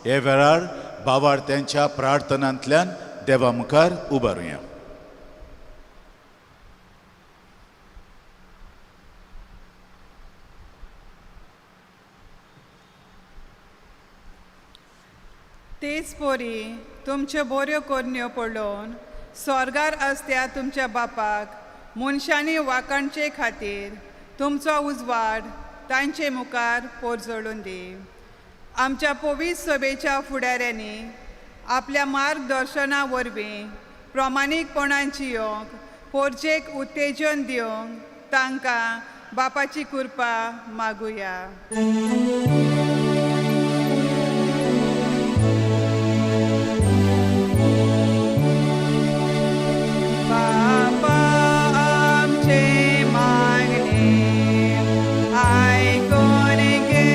हे वेळार भावार्थ्यांच्या प्रार्थनांतल्यान देवा मुखार उबारुया. तेच पोरी तुमच्यो बऱ्यो करण्यो पळोवन स्वर्गार आसत्या तुमच्या बापाक मनशांनी वाखाणचे खातीर तुमचो उजवाड तांचे मुखार पोरजळून दी. आमच्या पवित्र सभेच्या फुडाऱ्यांनी आपल्या मार्गदर्शना वरवीं प्रमाणीकपणान जियोंक पोरजेक उत्तेजन दिवंक तांकां बापाची कृपा मागुया. बापा आमचे मागणे आयकून घे.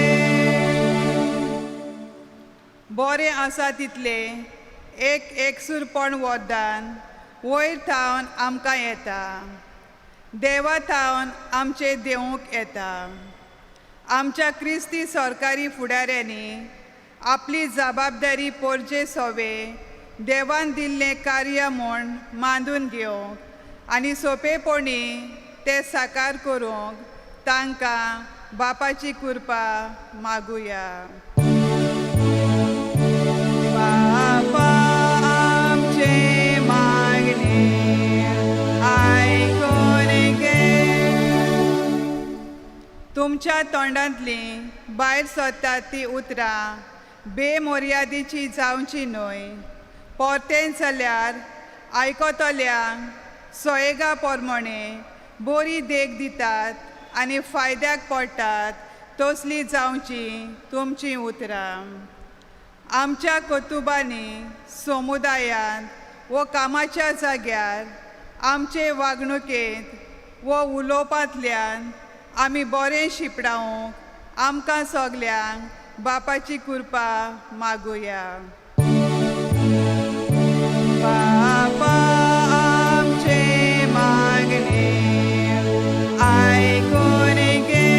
बरें आसा तितलें एक एकसूरपण वरदान वयर थावन आमकां येता, देवा थावन आमचें देवूंक येता. आमच्या क्रिस्ती सरकारी फुडाऱ्यांनी आपली जबाबदारी पोरजे सोवे देवान दिल्लें कार्य म्हूण मांदून घेवंक आनी सोंपेपणी तें साकार करूंक तांकां बापाची कृपा मागुया. बापा आमचे मागणे आयकून घे. तुमच्या तोंडांतलीं भायर सरतात ती उतरां बेमर्यादेची जावची न्हय, परतें जाल्यार आयकतल्यांक सोयेगा प्रमाणे बरी देख दितात आनी फायद्याक पडटात तसली जावची तुमचीं उतरां. आमच्या कर्तुबांनी समुदायांत वो कामाच्या जाग्यार आमचे वागणुकेंत वो उलोवपांतल्यान आमी बरें शिपडावंक आमकां सगल्यांक बापाची कृपा मागुया. बापा आमचे मागणे आयकून घे.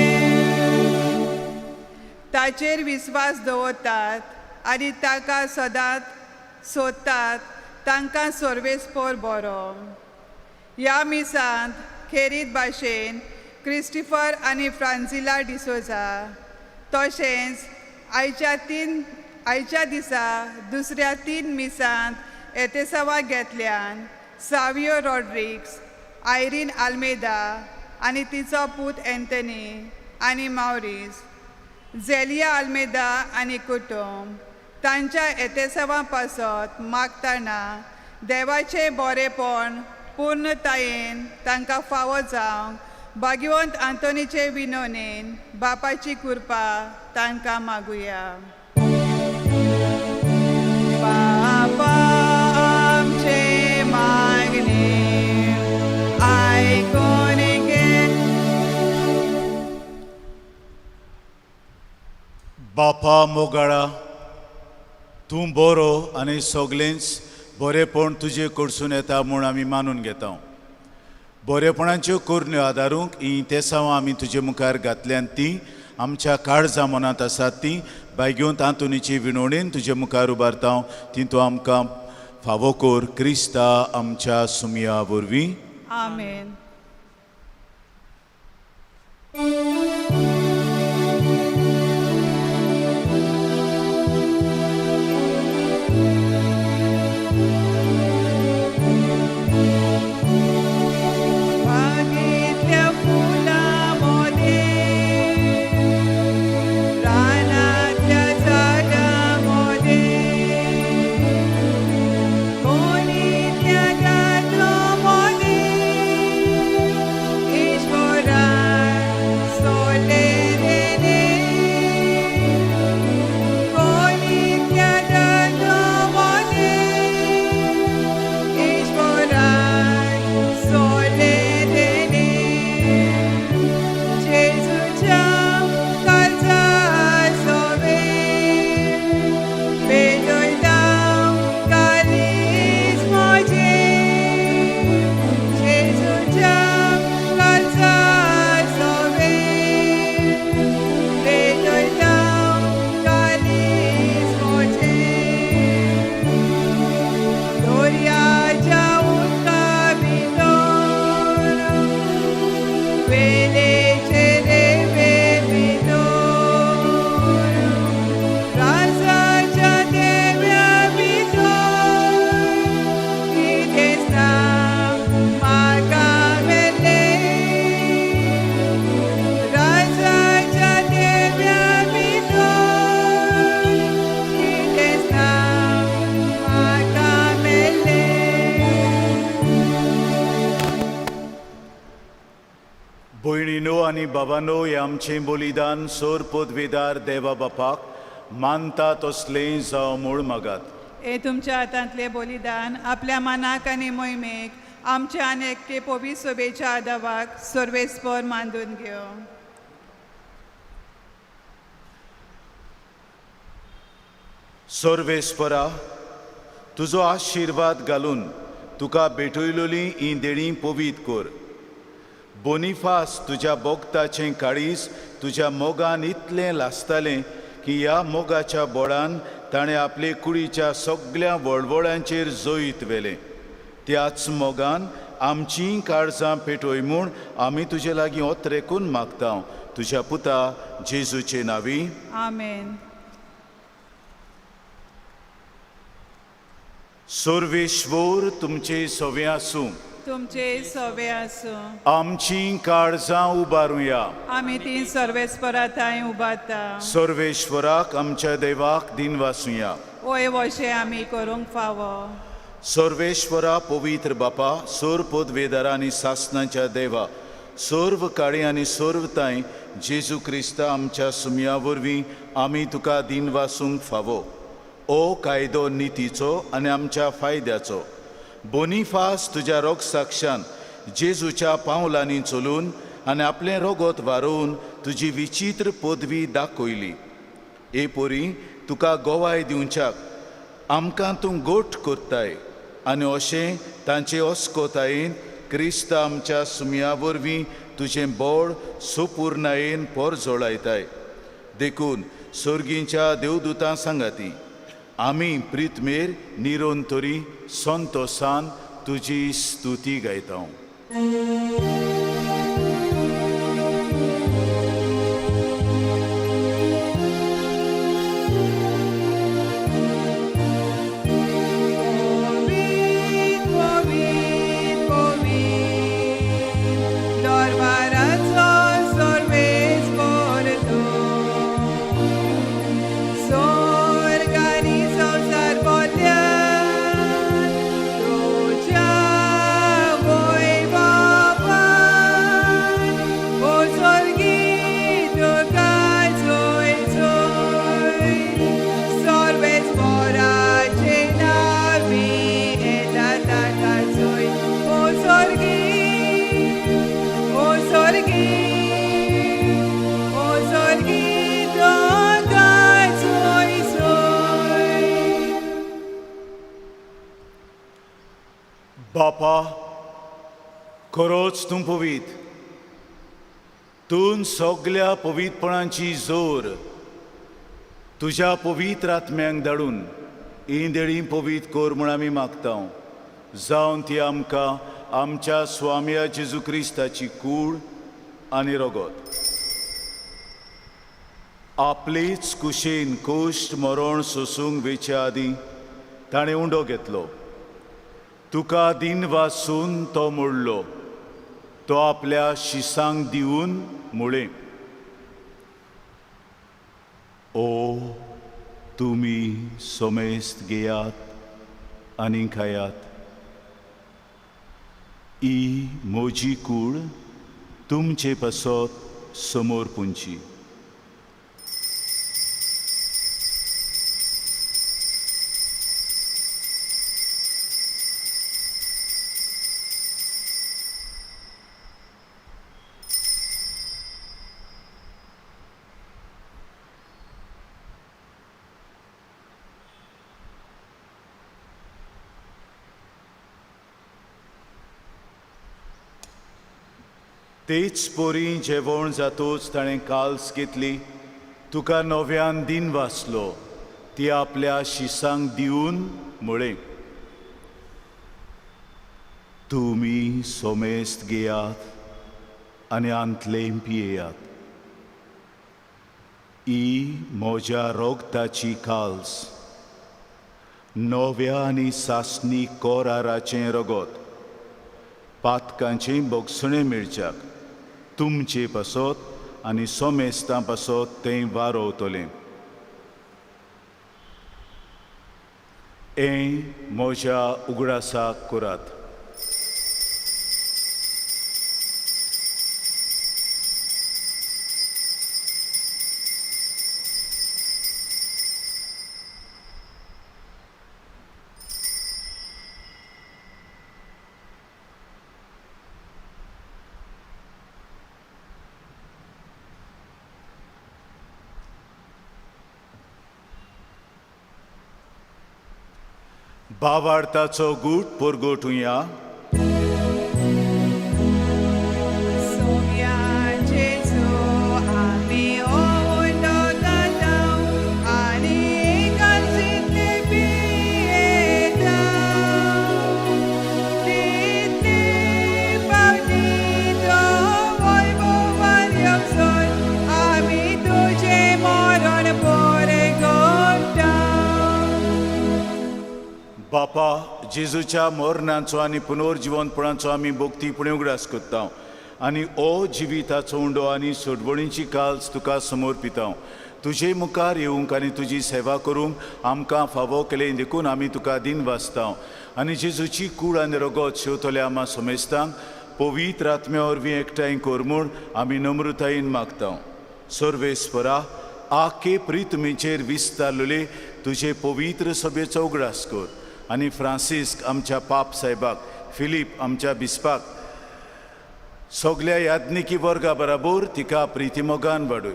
ताचेर विस्वास दवरतात आनी ताका सदांच सोदतात तांकां सर्वेस्पोर बरो. ह्या मिसांत खेरीत भाशेन क्रिस्टिफर आनी फ्रांजिला डिसोजा तशेंच आयच्या दिसा दुसऱ्या 3 मिसांत एतेसावा घेतल्यान सावियो रॉड्रिक्स, आयरीन आल्मेदा आनी तिचो पूत एंथनी आनी मावरीस, झेलिया आल्मेदा आनी कुटुंब तांच्या एतेसावा पासत मागतना देवाचें बरेपण पूर्णतायेन तांकां फावो जावंक भाग्यवंत आंतोनीचे विनोनेन बापाची कृपा तांकां मागुया. बापा आमचे मागणे आयकून घे. बापा मोगाळा, तूं बरो आनी सगळेंच बरेपण तुजे कडसून येता म्हूण आमी मानून घेता. बरेपणाच्यो करण्यो आदारूंक हीं तेसांवां आमी तुजे मुखार घातल्यान तीं आमच्या काळजा मनांत आसात तीं बायगेवंत आंतोनीची विनवणेन तुजे मुखार उबारता ती तूं आमकां फावो कर क्रिस्ता आमच्या सुमया वरवीं. आमेन. बागेंतल्या फुलां मोदें, रानांतल्या झाडां मोदें, कोणीतल्या दादलो मोदें, ईश्वरान भावांनो, हें आमचें बलिदान सोर पदवेदार देवा बापाक मानता तसलें जावं म्हूण मागात. हे तुमच्या हातांतलें बलिदान आपल्या मनाक आनी मोहिमेक आमच्या आनी एके पवित्र सोबेच्या आदावाक सर्वेस्पर मांदून घेवं. सर्वेस्परा, तुजो आशिर्वाद घालून तुका भेटयलोली ही देणीं पवीत कर. बोनिफास तुज्या बोगताचें काळीज तुज्या मोगान इतलें लासतालें की ह्या मोगाच्या बोळान ताणें आपले कुडीच्या सगळ्या वळवळ्यांचेर जैत व्हेलें. त्याच मोगान आमचीं काळजां पेटय म्हूण आमी तुजे लागीं ओतरेकून मागता, तुज्या पुता जेजूचे नांवी. आमेन. सर्वेश्वर तुमचे सवे आसूं. तुमचे सोबे आसूं. आमचीं काळजां उबारुया. आमी ती सर्वेस्परा थंय उबारता. सर्वेश्वराक आमच्या देवाक दिनवासुया. ओय वशें आमी करूंक फावो. सर्वेश्वरा, पवित्र बापा, सर्व पदवेदारा आनी सासनाच्या देवा, सर्व काळी आनी सर्व तांय जेजू क्रिस्ता आमच्या सुमया वरवीं आमी तुका दिनवासूंक फावो. ओ कायदो नितीचो आनी आमच्या फायद्याचो बोनिफास तुज्या रोगसाक्षान जेजूच्या पावलांनी चलून आनी आपलें रोगत वारोवन तुजी विचित्र पदवी दाखयली. ए पोरी तुका गोवाय दिवच्याक आमकां तूं गोट करताय आनी अशें तांचे अस्कोतायेन क्रिस्ता आमच्या सुमया वरवीं तुजें बोड सुपुर्णायेन पोरजोळायताय. देखून सर्गींच्या देवदूतां सांगाती आमी प्रितमेर निरंतरी संतोसान तुजी स्तुती गायता. पवीत पवीत पवीत दरबाराचो सर्वेस्पर तूं, स्वर्ग आनी संवसार भरल्यात तुज्या वैभवान. ओ स्वर्गी तुका जोय जोय, सर्वेस्पराचे नांवी येता ताका जोय. ओ स्वर्गी, ओ स्वर्गी, ओ स्वर्गी तुका जोय जोय. बापा, खरोच तूं पवीत, तूं सगल्या पवितपणाची जोर तुज्या पवित्र आत्म्यांक धाडून ही देणीं पवीत कर म्हूण आमी मागता, जावन ती आमकां आमच्या स्वामया जेजू क्रिस्ताची कूड आनी रगत आपलेच कुशेन कोश्ट मरण सोसूंक वेचे आदीं ताणें उंडो घेतलो. तुका दिन वासून तो मोडलो, तो आपल्या शिसांक दिवन मुळे, ओ तुमी सोमेस्त घेयात आनी खायात, ही म्हजी कूड तुमचे पासत समोर पुंची. तेच पोरी जेवण जातूच ताणें काल्स घेतली, तुका नव्यान दिन वाचलो, ती आपल्या शिसांक दिवन म्हळें, तुमी सोमेस्त घेयात आनी आंतलें पियेयात, ही म्हज्या रोगताची काल्स, नव्या आनी सासणी कोराराचें रगत, पातकांचें बोगसणें मेळच्याक तुमचे पासत आनी सोमेस्तां पासत तें वारोवतलें. हें म्हज्या उगडासाक करात. भावार्थाचो गूट परगटुया. सोम्या जेजू आमी ओंवलो जातांव आनी इगर्जेंतले पियेतांव. तितले फावटी तो वैभवान येवसर आमी तुजें मरण परगट्टांव. बापा, जेजूच्या मरणाचो आनी पुनर्जिवनपणाचो आमी भक्तीपणी उगडास करता आनी ओ जिविताचो उंडो आनी सोडवणीची काल्स तुका समर्पिता. तुजे मुखार येवंक आनी तुजी सेवा करूंक आमकां फावो केलें देखून आमी तुका दिन वाचता आनी जेजूची कूड आनी रगत शेवतल्या आमा समेस्तांक पवित्र आत्म्या वरवीं एकठांय कर म्हूण आमी नम्रतायेन मागता. सर्वेस्परा, आखे प्रितमीचेर विस्तारलेले तुजे पवित्र सभेचो उगडास कर आनी फ्रांसिस्क आमच्या पाप साहेबाक, फिलीप आमच्या बिस्पाक, सगल्या याज्ञिकी वर्गा बराबर तिका प्रितीमोगान वाडय.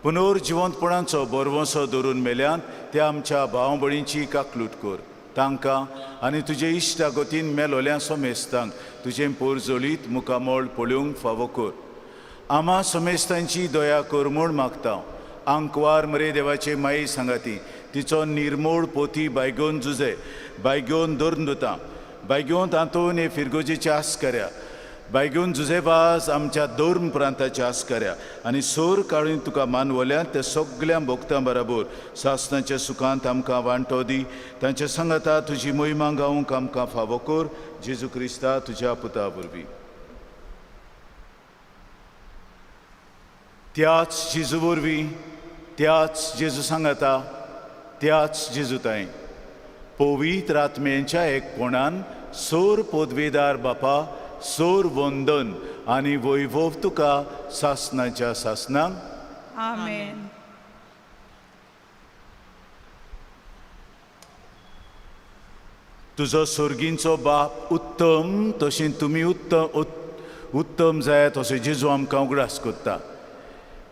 पुनर्जिवंतपणाचो बरवंसो धरून मेल्यान त्या आमच्या भाव भयणींची काकलूट कर. तांकां आनी तुजे इश्टागतीन मेलोल्या समेस्तांक तुजें पोरजोळीत मुखामळ पळोवंक फावो कर. आमा समेस्तांची दया कर म्हूण मागता. आंकवार मरे देवाचे माई सांगाती, तिचो निर्मोळ पोती बायगोन जुजे, बायगोन धरून दुता, बायगोन तातून हे फिरगोजेचे आस्कऱ्या, बायगोन जुजेबाज आमच्या धर्म प्रांताच्या आस्कऱ्या आनी सोर काळून तुका मानवल्या त्या सगल्या भोगतां बराबर सासनाच्या सुखांत आमकां वांटो दी. तांच्या सांगाता तुजी मोहिमा गावंक आमकां फावो कर, जेजू क्रिस्ता तुज्या पुता वरवीं. त्याच जेजू वरवीं, त्याच जेजू सांगाता, त्याच जेजू ताई पवित्र आत्म्यांच्या एकपणान सोर पदवेदार बापा, सोर वंदन आनी वैभव तुका सासनाच्या सासनाक. आमेन. तुजो सोर्गींचो बाप उत्तम तशें तुमी उत्तम उत्तम जायात अशें जेजू आमकां उगडास करता.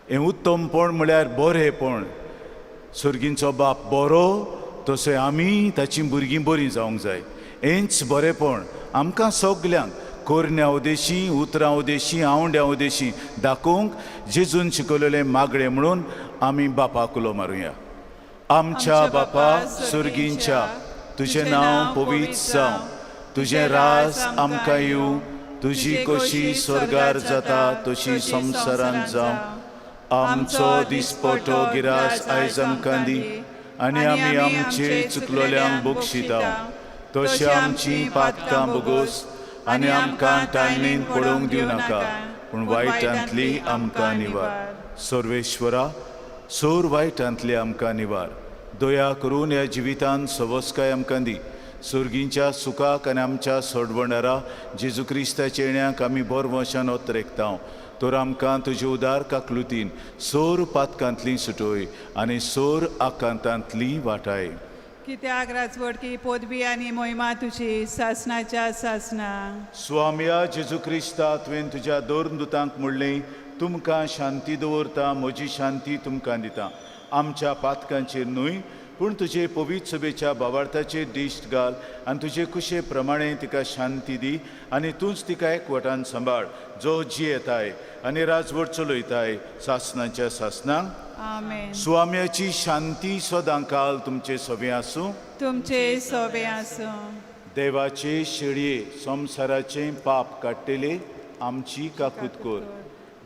हें उत्तमपण म्हळ्यार बरेंपण. सोर्गींचो बाप बरो तशें आमी ताचीं भुरगीं बरीं जावंक जाय. हेंच बरेंपण आमकां सगल्यांक कोरण्या उदेशी, उतरां उदेशी, आवंड्या उदेशी दाखोवंक जेजून शिकवलेलें मागणें म्हणून आमी बापाक उलो मारुया. आमच्या बापा सुर्गींच्या, तुजें नांव पवित्र जावं, तुजें राज आमकां येवं, तुजी कशी स्वर्गार जाता तशी संवसारांत जावं. आमचो दिसपटो गिरास आयज आमकां दी आनी आमी आमचे चुकलोल्यांक बक्षिता तशी आमची पातकां बोगोस आनी आमकां ताळणीन पळोवंक दिवं नाका, पूण वायटांतली आमकां निवार. सर्वेश्वरा, सोर वायटांतली आमकां निवार. दया करून ह्या जिवितान सवस्काय आमकां दी. सुर्गींच्या सुखाक आनी आमच्या सोडवणारा जेजू क्रिस्ताच्या येण्याक आमी बोरवंशान ओतरेकता. तर आमकां तुजे उदार काकलुतीन सोर पातकांतली सुटोय आनी सोर आकांतांतली वाटाय. कित्याक राजवटकी, पदवी आनी मोहिमा तुजी सासनाच्या सासना. स्वामया जेजू क्रिस्ता, तुवें तुज्या दोन दुतांक म्हणलें, तुमकां शांती दवरता, म्हजी शांती तुमकां दिता. आमच्या पातकांचेर न्हय पूण तुजे पवित्र सभेच्या बावार्थाचेर दिश्ट घाल आनी तुजे कुशे प्रमाणे तिका शांती दी आनी तूंच तिका एकवटान सांबाळ, जो जियेताय आनी राजवट चलयताय सासनाच्या सासनाक. आमेन. स्वाम्याची शांती सदां काल तुमचे सवे आसूं. तुमचे सोबे आसूं. देवाचे शेळये, संवसाराचें पाप काडटेले, आमची काकूत कर.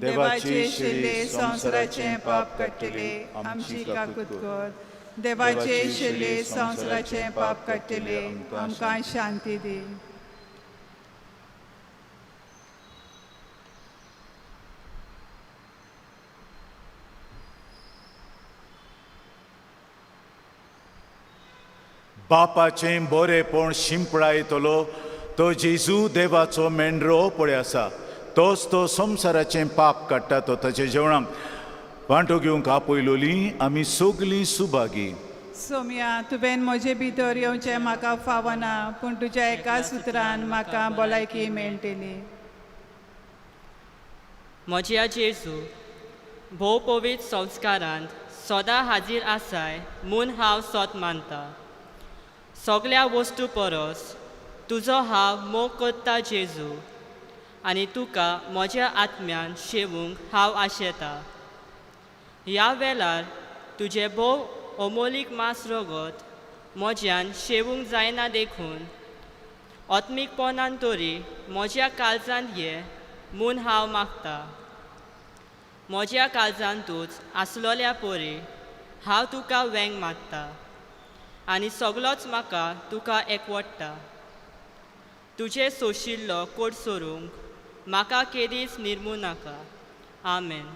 देवाचे शिल्ले संवसाराचें पाप काडटले, आमची काकूत कर. देवाचे शिल्ले संवसाराचें पाप काडटले, आमकां शांती दी. बापाचें बरेंपण शिंपडायतलो तो जेजू देवाचो मेंढरो पळय आसा. तोच तो संवसाराचें पाप काडटा. तो ताच्या जेवणाक वांटो घेवंक आपयलोली आमी सगलीं सुभागी. सोम्या, तुवें म्हजे भितर येवचें म्हाका फावना, पूण तुज्या एका सुत्रान म्हाका भलायकी मेळटली. म्हज्या जेजू, भोव पवित्र संस्कारांत सदां हाजीर आसाय म्हूण हांव सोत मानता. सगल्या वस्तू परस तुजो हांव मोग करता जेजू आनी तुका म्हज्या आत्म्यान शेवूंक हांव आशेतां. ह्या वेळार तुजें भोव अमोलीक मांस रगत म्हज्यान शेवूंक जायना देखून आत्मीकपणान तरी म्हज्या काळजांत ये म्हूण हांव मागता. म्हज्या काळजांतूच आसलोल्या परी हांव तुका वेंग मारता आनी सगलोच म्हाका तुका एकवडटा. तुजें सोशिल्लो कोट सोरूंक म्हाका केदीच निर्मू नाका. आमेन.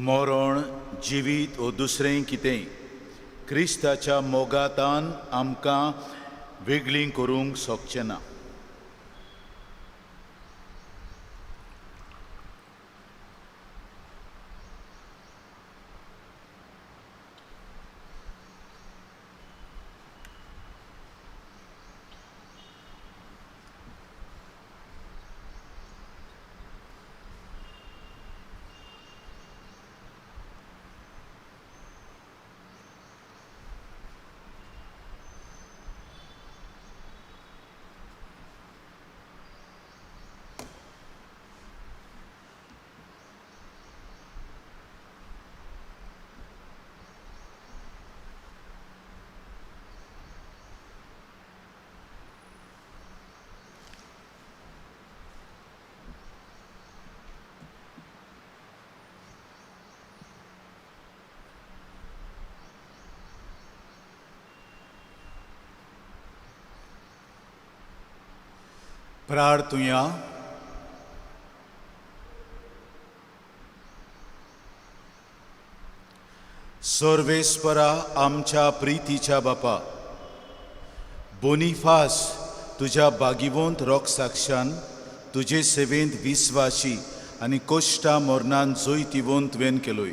मरण जिवीत ओ दुसरें कितें क्रिस्ताच्या मोगातान आमकां वेगळीं करूंक शकचें ना. प्रार्थुया. सर्वेस्परा आमच्या प्रितीच्या बापा, बोनिफास तुज्या बागिवंत रोगसाक्षान तुजे सेवेंत विस्वाशी आनी कोश्टा मरणान जैतिवंत तुवें केलोय.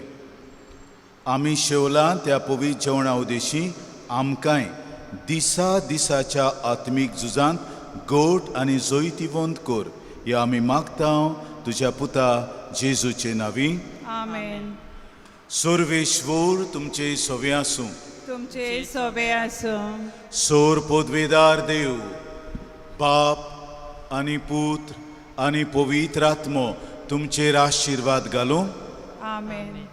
आमी शेवलां त्या पवित्र जेवणा उदेशी आमकांय दिसा दिसाच्या आत्मीक झुजांत गोट आनी जैतिवंत कर, ह्या आमी मागता तुज्या पुता जेजूचे नांवी. आमेन. सर्वेश्वर तुमचे सोवे आसूं. तुमचे सोबे आसूं. सोर पदवेदार देव बाप आनी पूत आनी पवित्र आत्मो तुमचेर आशिर्वाद घालूं. आमेन.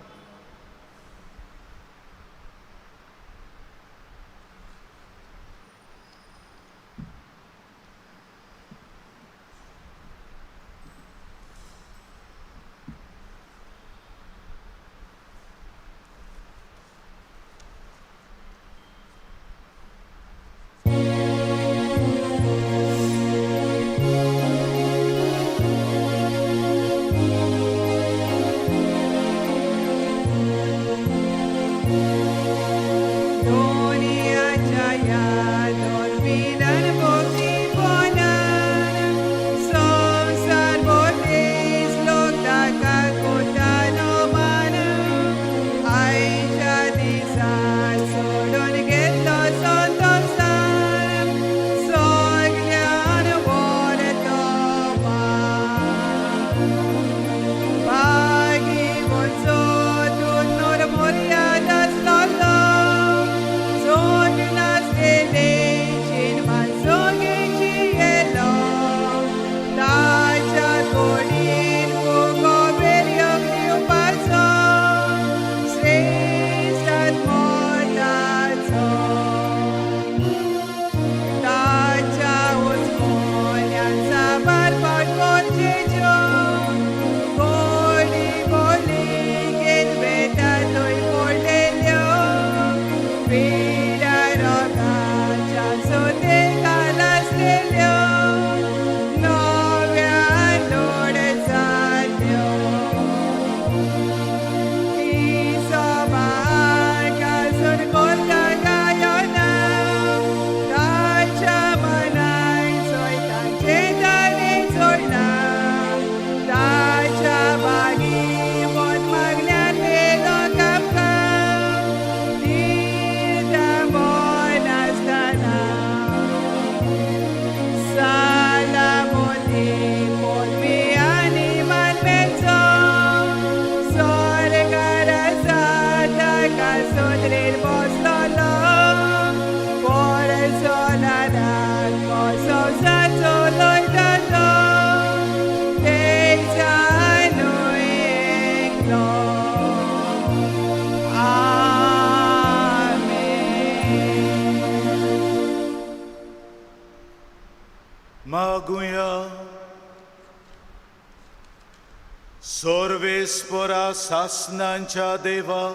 सर्वेस्पोरा सासनांच्या देवा,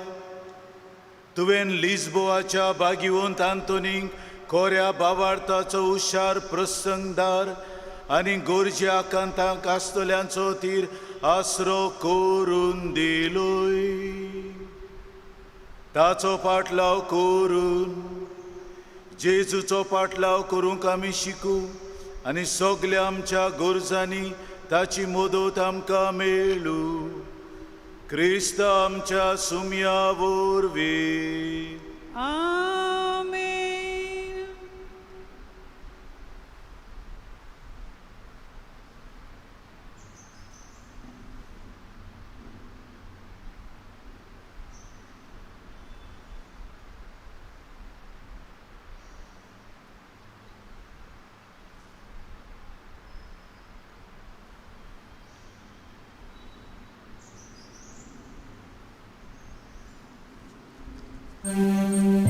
तुवें लिस्बोआच्या बागिवंत आंतोनीक कोऱ्या बावार्थाचो हुशार प्रसंगदार आनी गोरजे आकांतांक आसतल्यांचो तीर आसरो करून दिलोय. ताचो पाटलाव करून जेजूचो पाटलाव करूंक आमी शिकू आनी सगल्या आमच्या गरजांनी ताची मदत आमकां मेळूं. क्रिस्त आमच्या सुमया वरवीं. आमेन. Amen.